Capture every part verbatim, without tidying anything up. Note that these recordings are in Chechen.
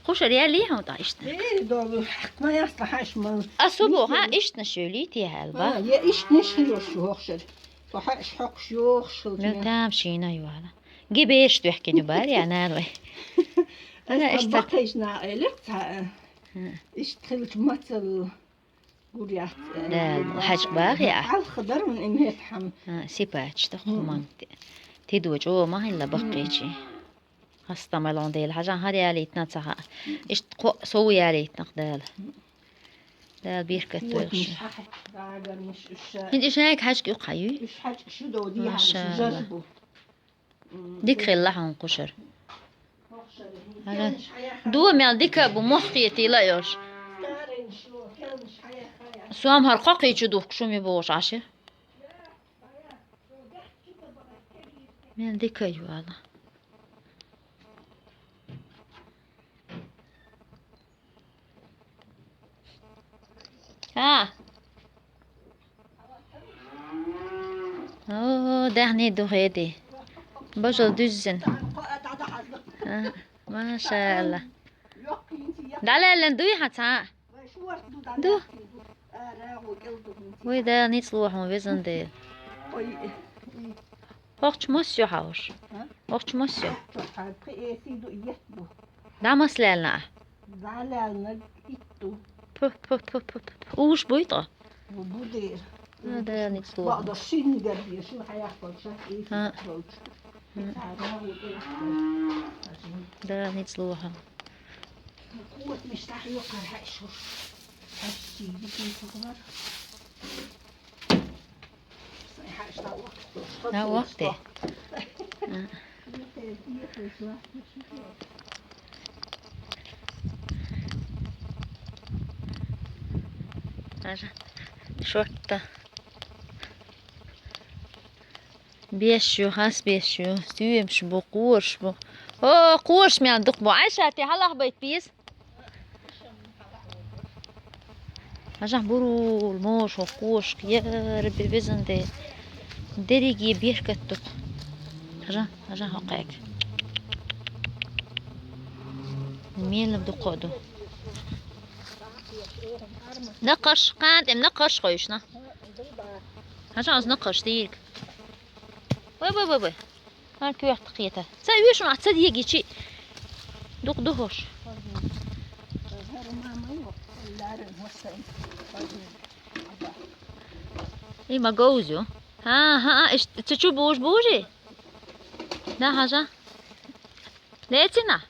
Кхушар яллий хьуна тӀаккха иштта? Э, долу, хьакма ясла хьаьш мал. А со боху, хьа, иштанаш йолий те хьаьл ба? А, я иштанаш хилуш хӀокху шара. Со хьаьш хьокхуш йохуш хилча. Мел там шийна ю хьала. Ги беш дуьхкина ю бара, я нана вай. Аса иштта бакхийчу наха элира цхьа, а, иштта хилча мацалла. Гур яц, э, да, хьаьжка бахьа а. Хьалха дар ван и меттахьама. А, сипача да хӀуманна. Тидо чӀогӀа ма хилла баккхийчий. Хастам алон дела, хьажа хӀара ялийтина ца хаьа. Иштта кхо сов ялийтинарх Дала. Дала беркат дойла шун. ХӀинца и шайга хьаьжка юккъе юй? Уьш хьаьжка шу доди хьаьжка шу жаж бу. Дика хилла хьуна кхушара. Ара. Ду мел дика а бу, мохк хетийла а йолуш. Сом хӀара кхокхий чу духкуш шу ми бохуш Ӏаш я? Мел дика а ю ала. ХӀа. О, даьхний ду хеди. Бажал дуьззина. А, машаАллахӀ. ДӀалаьллина дуй хьан цхьа? Ду. Вай Дала ницкъ лохьун везан Дела. ХӀокхучу мас ю хьовш? ХӀокхучу мас ю? ДӀамас лаьлна ахь? ДӀа лаьлнарг итт ду. Пу, пу, пу, пу, пу, пу. Уш буй тӀо? Бу, бу дера. А, Дала ницкъ лохьун. Бакъда шин гар бе, шин хьаяккхалча, ХӀа. Итт долчу. ХӀа. Дала ницкъ лохьун. Кхо миштахь йоккхар хьаьшуш. Хьаьшший дикин кухмар. А, вахте. А. Даже шортта. Беш ю, хас беш ю, стоьмаш бу, кхош бу. О, кхош мел дукха бу. Айша, те хьалах байт беза? Хьажахь бурул, мошо, кхошка, я Рабби, везан Дела. Дерриге беркат дукха. Хьажахь, хьажахь хьо кхаьга. Мелла дукха ду. Накхаш, кхана тӀе накхаш хойшна. Хьажахь оцу накхаш дийриг. Вай, вай, вай, вай. Хан коьрта кхета. Ца уьш ма ца дегичи. Дукха ду хӀуш. И ма говзу. ХӀа, хӀа, иш ца чу буж бужи? Да, хьажа. Лецина?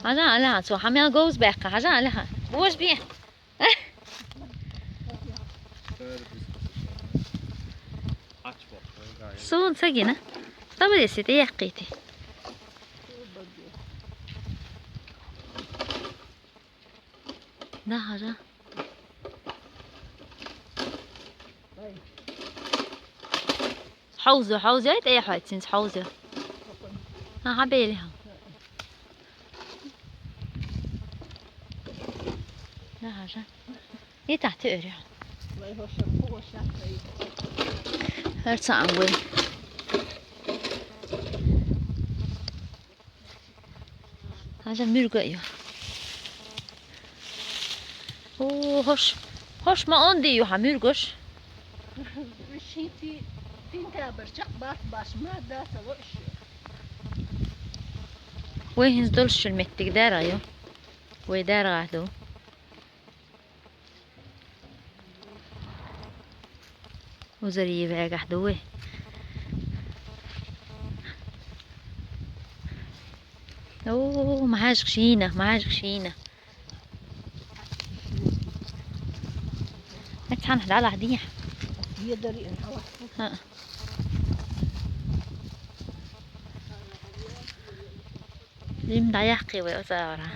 Хьажа, аля, цо хьамел говз баьккха. Хьажа, аля. Буж бе. Суна ца гина. Стабилиси тӀе яккхийти. Да, хьажа. Хьовза, хьовза, тӀе хьоьцинца хьовза. Аха, бели хьо. Да, хьажа. И тахь теӀри хьо. ХӀара цхьаъ вай. Хьажа муьрга а ю. О, хӀош, хӀош ма онди ю хьан муьргаш? Уьш хӀинций сентябрь чекхбац баш, ма дац а ло уьш. Вай хӀинца долуш шуьла меттиг даргӀа ю. Вай даргӀа ду. Узарий вегахь ду вай. О, махьажка шийна, махьажка шийна. Цхьанхьа дӀалахь дехьа. ХӀаъ. Дим дӀаяккхий вай оцу агӀора.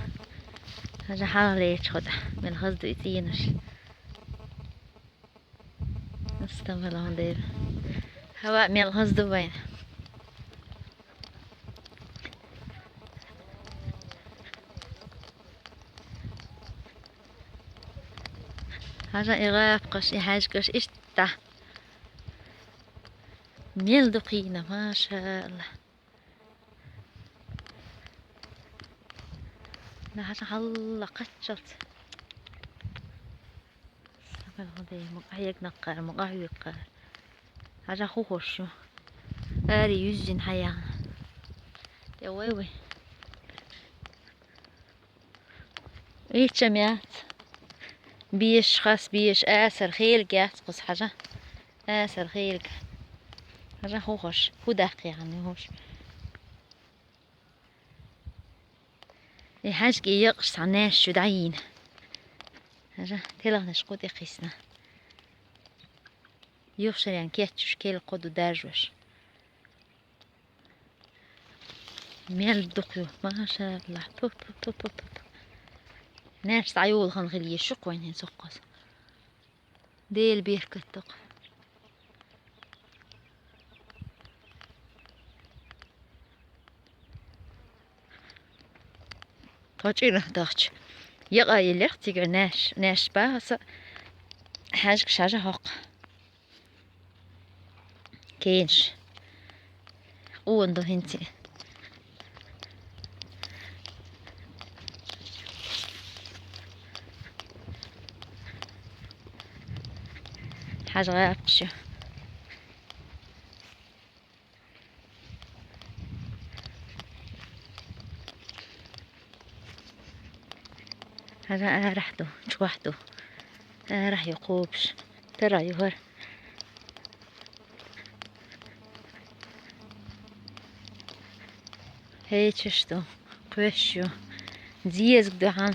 Хьажа хьалха лечу хӀода. Мел хаза ду и цӀийнаш. Астамалан дера. Хьава мел хаза ду вайн. Хьажа и гӀапкхаш, и хьаьжкӀаш иштта. Мел ду кхийна, машаАллахӀ. Хьажа хьалла кхаччалц. Сагал гӀо дей, ма къахьегнаккхара, ма къахьоьгкхара. Хьажа хӀу хӀорш ю. Ари юьззина хьаяхна. Тӏе вай вай. Ичча мяц. Беш, хас беш, асар хелга яц кхус хьажа. Асар хелга. Хьажа хӀу хӀорш. ХӀу даккхий хьан ю хӀорш. И хьаьжкӀи якъаш цхьа наьш чу дӀайийна. Хьажа, телхнаш кху тӀе кхийсна. Юхшарян кеччуш, кел кхо ду даржош. Мел дукха ю, машалла. Пу-пу-пу-пу-пу. Наьш дӀайолхана хила еш ю кхойн хӀин соккхоз. Дела беркат доккху. Тхо чӀирах дахча. Якъа еллех цигара наьш, наьш багӀаса хьаьжка шажа хьокха. Кенш. Къуна ду хӀинца. Хьажа гӀапкхаш ю. Хьажа арахь ду, чохь ду. Арахь ю кхобуш. Тара ю хӀара. ХӀечаш ду, кхоьш ю. Зезаг ду хьан.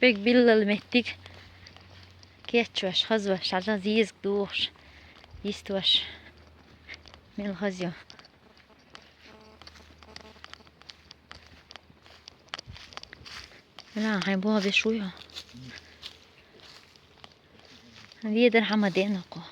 Бег биллал меттиг. Кечваш, хазваш, хьажа зезаг духуш. Йистваш. Мел хаза ю. Ана, хьайн боху беш вуй хьо? Ведар хьама дена кхо.